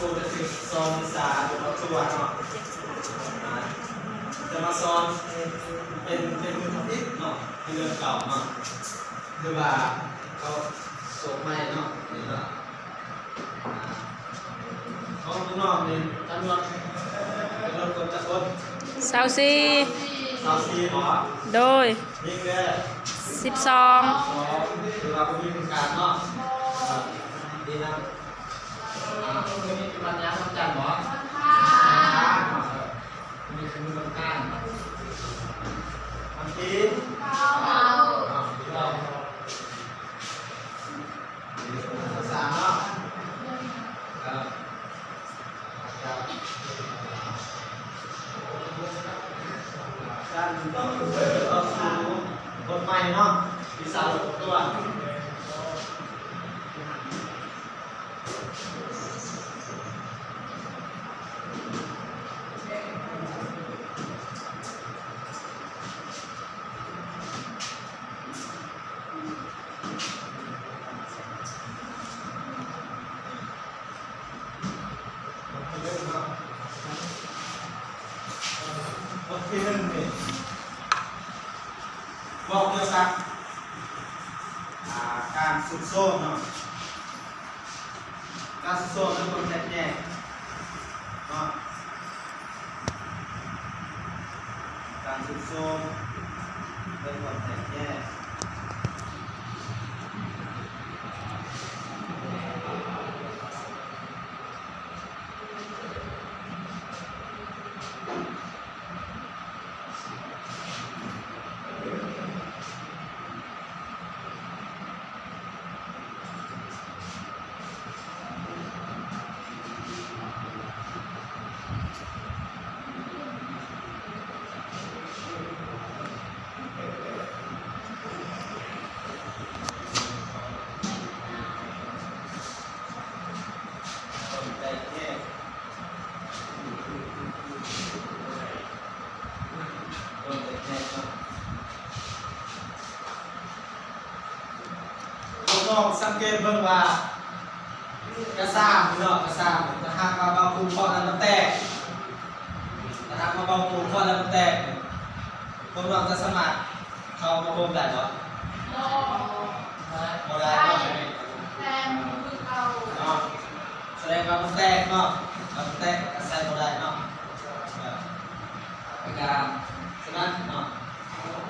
ຄູຈະສືບສອນວິຊາຕົວເນາະ ອ່າ ຈະມາສອນເປັນ ເປັນມື້ທຳອິດເນາະ ເປັນເລື່ອງເກົ່າເນາະ ຄືວ່າເຂົາໂສດໃໝ່ເນາະ ນີ້ເນາະ. ຂອງນ້ອງນີ້ຈຳນວນເປັນຄົນຈັກຄົນ? ຊາວສີ່ ຊາວສີ່ບໍ? ໂດຍ. ຍິງເດ້? ສິບສອງ. ສອງ ຖືວ່າບໍ່ມີຄົນກາງເນາະ. ເອີ ດີນຳ. ອ່າ ມື້ນີ້ເປັນວັນຫຍັງ? ວັນຈັນບໍ? ວັນອັງຄານ. ມື້ນີ້ຄືມື້ວັນອັງຄານ. ວັນທີ? ເກົ້າ. ເກົ້າ. ສາມເນາະ ເອີ ການຕໍ່ສູ້ບົດໃໝ່ເນາະ ວິຊາລົບຕົວ. ບົດທີໜຶ່ງນີ້ ເວົ້າກ່ຽວກັບ ອ່າ ການຊຸກໂຊນເນາະ. ການຊຸກໂຊນ ແລະ ຄວາມແຕກແຍກເນາະ ການຊຸກໂຊນ ແລະ ຄວາມແຕກແຍກ. ພວກນ້ອງສັງເກດເບິ່ງວ່າ ກະຊ່າງເນາະ ກະຊ່າງ ຖ້າຫາກວ່າເບົາປູນເຄາະແລ້ວມັນແຕກ ຖ້າຫາກວ່າເບົາປູນເຄາະແລ້ວມັນແຕກ ພວກນ້ອງຈະສາມາດເຂົ້າມາໂຮມໄດ້ບໍ່? ບໍ່ ບໍ່ໄດ້ເນາະ ແຕ່ມັນຄືເກົ່າເນາະ. ສະແດງວ່າມັນແຕກເນາະ ມັນແຕກ ກະໃຊ້ບໍ່ໄດ້ເນາະ. ເອີ ເປັນການ ສະນັ້ນເນາະ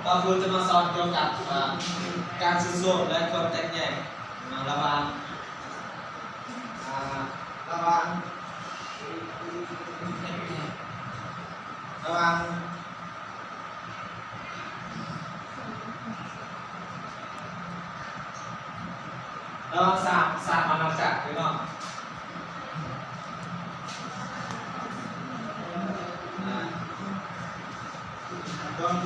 ເບົາປູນຈະມາສອນກ່ຽວກັບ ເອີ ການຊຸກໂຊນ ແລະ ຄວາມແຕກແຍກ ລະຫວ່າງ ອ່າ ລະຫວ່າງ ລະຫວ່າງ ລະຫວ່າງສາມ ສາມອານາຈັກພີ່ນ້ອງ ອ່າ ຄວາມ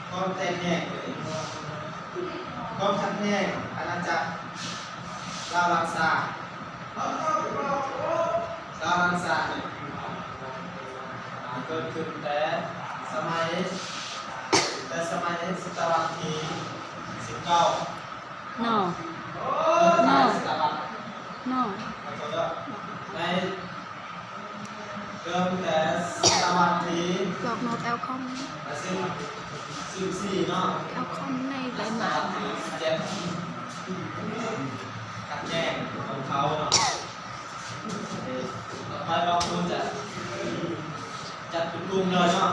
ຄວາມແຕກແຍກ ຄວາມຂັດແຍ່ງອານາຈັກລາວ-ລັດຊາ ລາວ-ລັດຊານີ້ ເກີດຂຶ້ນແຕ່ສະໄໝ ແຕ່ສະໄໝສະຕະວັດທີສິບເກົ້າເນາະ ເນາະ ໃນ ເລີ່ມແຕ່ສະຕະວັດທີ ດອກນົກແອວຄອມ ສິບສີ່ເນາະ ແອວຄອມໃນໃບໝາກ ສະຕະວັດທີສິບເຈັດ ຂັດແຍ່ງຂອງເຂົາເນາະ. ຕໍ່ໄປເຮົາຄວນຈະຈັດເປັນກຸ່ມເລີຍເນາະ.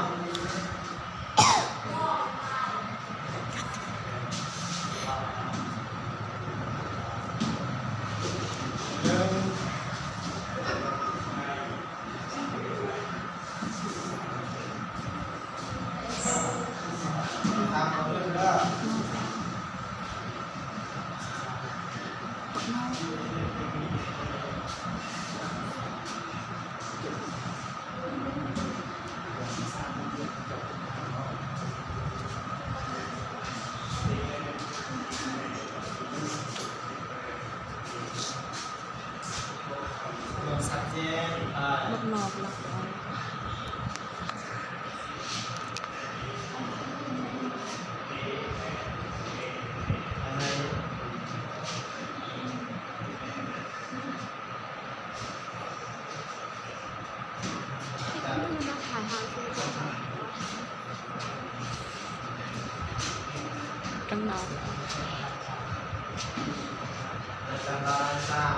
ອາຈານລາວລ້ານຊ້າງ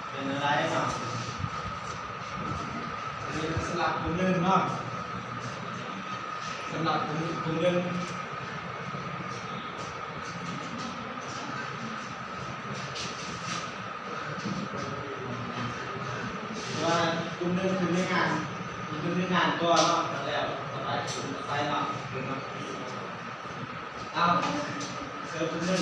ເປັນແນວໃດເນາະ? ອັນນີ້ສຳລັບກຸ່ມໜຶ່ງເນາະ ສຳລັບກຸ່ມ ກຸ່ມໜຶ່ງ. ວ່າກຸ່ມໜຶ່ງຄືເນື້ອງານ ມີແຕ່ເນື້ອງານກ່ອນເນາະ ແລ້ວກໍໄປກຸ່ມຕໍ່ໄປເນາະ. ເອົາ ເຊີນກຸ່ມໜຶ່ງ.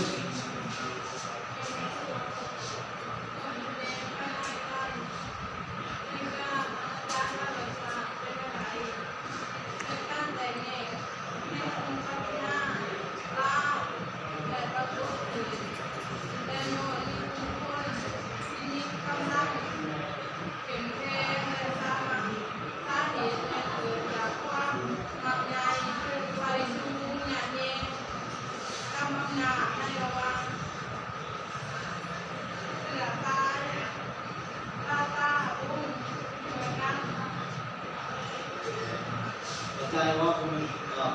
ເຂົ້າໃຈບໍ່? ເຂົ້າ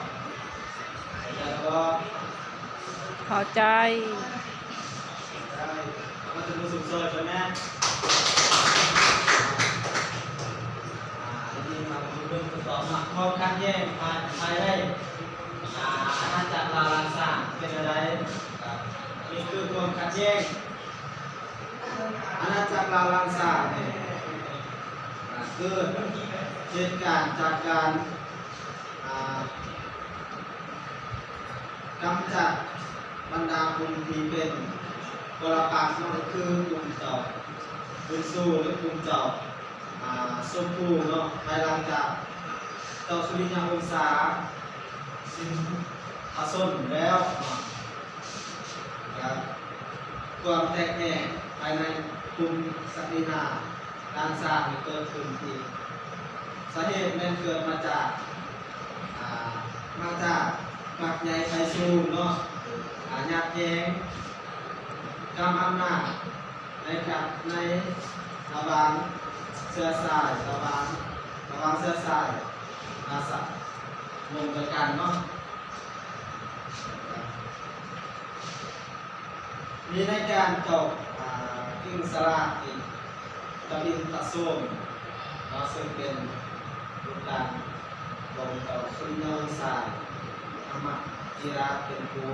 ໃຈບໍ່? ເຂົ້າໃຈ. ເອົາມາເປັນຜູ້ຊົມຊ່ອຍເພິ່ນແດ່. ອ່າ ນີ້ມາເບິ່ງຄຳຕອບເນາະ ຄວາມຂັດແຍ່ງພາຍໃນ ອ່າ ອານາຈັກລາວລ້ານຊ້າງເປັນແນວໃດ? ອ່າ ນີ້ຄືຄວາມຂັດແຍ່ງ ອານາຈັກລາວລ້ານຊ້າງນີ້ ອ່າ ເກີດເຫດການຈາກການ ອ່າ ກຳຈັດບັນດາກຸ່ມທີ່ເປັນປໍລະປັກເນາະ ຄືກຸ່ມເຈົ້າບຸນຊູ ແລະ ກຸ່ມເຈົ້າ ອ່າ ສົມພູເນາະ ພາຍຫຼັງຈາກເຈົ້າສຸລິຍະວົງສາສິ້ນພະຊົນແລ້ວເນາະ ແລະ ຄວາມແຕກແຍກພາຍໃນກຸ່ມສັກດິນາ ດ້ານຊ້າງນີ້ເກີດຂຶ້ນອີກ. ສາເຫດແມ່ນເກີດມາຈາກ ອ່າ ມາຈາກໝາກໃຫຍ່ໄຟສູງເນາະ ອ່າ ຍາດແຍ່ງກຳອຳນາດໃນກະ ໃນລະຫວ່າງເຊື້ອສາຍ ລະຫວ່າງ ລະຫວ່າງເຊື້ອສາຍ ອາ ສະ ວົງດຽວກັນເນາະ. ມີໃນການຕອບ ອ່າ ກິ່ງສະຫຼາດອີກ ຕະລິນຕະໂສມເນາະ ເຊິ່ງເປັນລູກຫຼານຂອງເຈົ້າສຸລິຍະວົງສາ ທຳມະຈິລາດ ເປັນຜູ້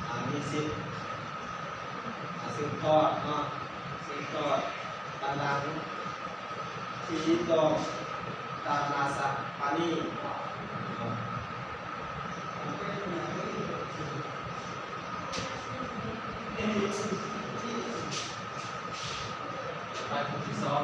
ອ່າ ມີສິດ ອ່າ ສືບທອດເນາະ ສືບທອດບັນລັງ ທີ່ຕ້ອງຕາມລາຊະປານີ. ໄປຜູ້ທີ່ສອງ.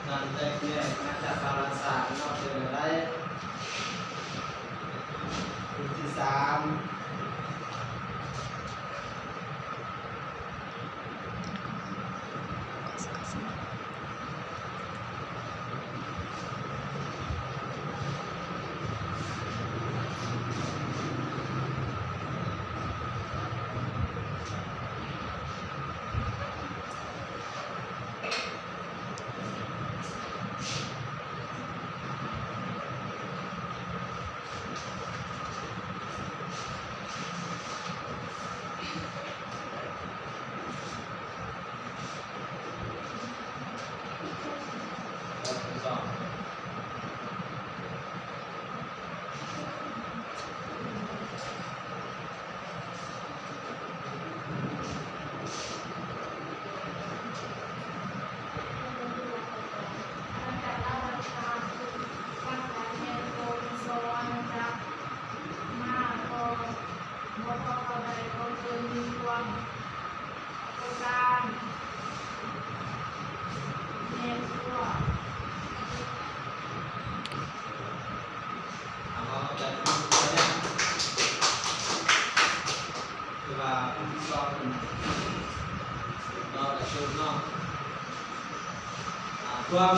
ການແຕກແຍກມາຈາກສາລະສານເນາະ ເປັນແນວໃດ? ກຸ່ມທີສາມ. ເ ຄວາມ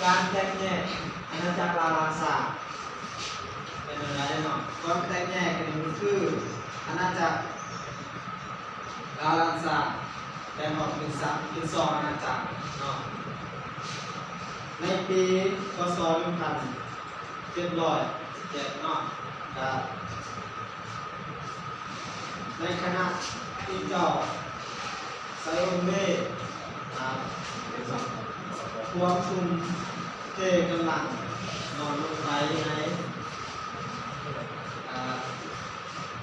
ການແຕກແຍກອານາຈັກລາວລ້ານຊ້າງເປັນແນວໃດເນາະ? ຄວາມແຕກແຍກນີ້ມັນຄືອານາຈັກລາວລ້ານຊ້າງແບ່ງອອກເປັນສາມ ເປັນສອງອານາຈັກເນາະ. ໃນປີ ຄ.ສ. ໜຶ່ງພັນເຈັດຮ້ອຍເຈັດເນາະ ກະ ໃນຂະນະທີ່ເຈົ້າໄຊອົງເລ ອ່າ ພວມທຸ່ມເທກຳລັງນອນລົງໄປໃນ ອ່າ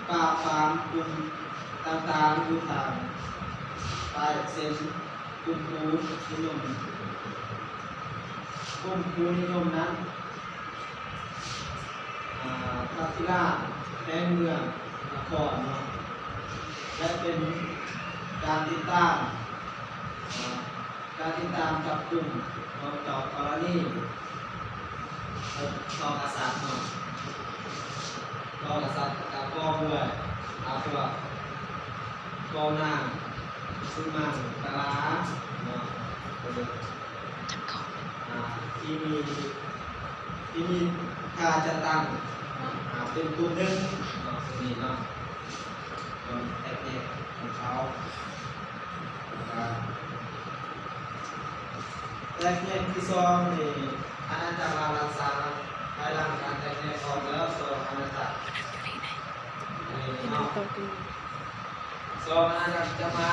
ປາບປາມກຸ່ມຕ່າງໆຢູ່ທາງໃຕ້ເຊັ່ນ ກຸ່ມຄູນິຍົມ ກຸ່ມຄູນິຍົມນັ້ນ ອ່າ ພັກພິລາດແຂວງເມືອງນະຄອນເນາະ ແລະ ເປັນການຕິດຕາມ ອ່າ ການຕິດຕາມຈັບກຸມຂອງເຈົ້າກໍລະນີ ເອີ ຕໍ່ກະສັດເນາະ ຕໍ່ກະສັດ ກະກອງດ້ວຍ ອ່າ ພວກກອງນາງສຸມັງກະລາເນາະ ອ່າ ທີ່ມີ ທີ່ມີທ່າຈະຕັ້ງ ອ່າ ເປັນກຸ່ມໜຶ່ງເນາະ ຕົງນີ້ເນາະ ຄວາມແຕກແຍກຂອງເຂົາ ແລ້ວກະແຕກແຍກທີສອງນີ້ ອານາຈັກລາວລ້ານຊ້າງ ພາຍຫຼັງການແຕກແຍກອອກແລ້ວສອງອານາຈັກນີ້ເນາະ ສອງອານາຈັກຈະມາ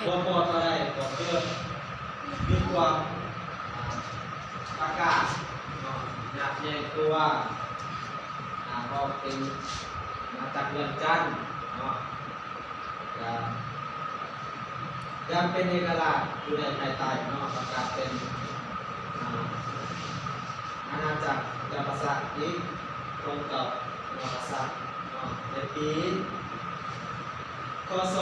ບໍ່ພໍເທົ່າໃດກໍເກີດມີຄວາມ ອ່າ ປະກາດເນາະ ຍາດແຍກຕົວ ອ່າ ອອກເປັນອານາຈັກວຽງຈັນເນາະ ກະ ຢ່າງເປັນເອກະລາດຢູ່ໃນພາຍໃຕ້ເນາະ ປະກາດເປັນ ອ່າ ອານາຈັກຈຳປາສັກອີກ ຕົງກັບມະຫາກະສັດເນາະ ໃນປີ ຄ.ສ.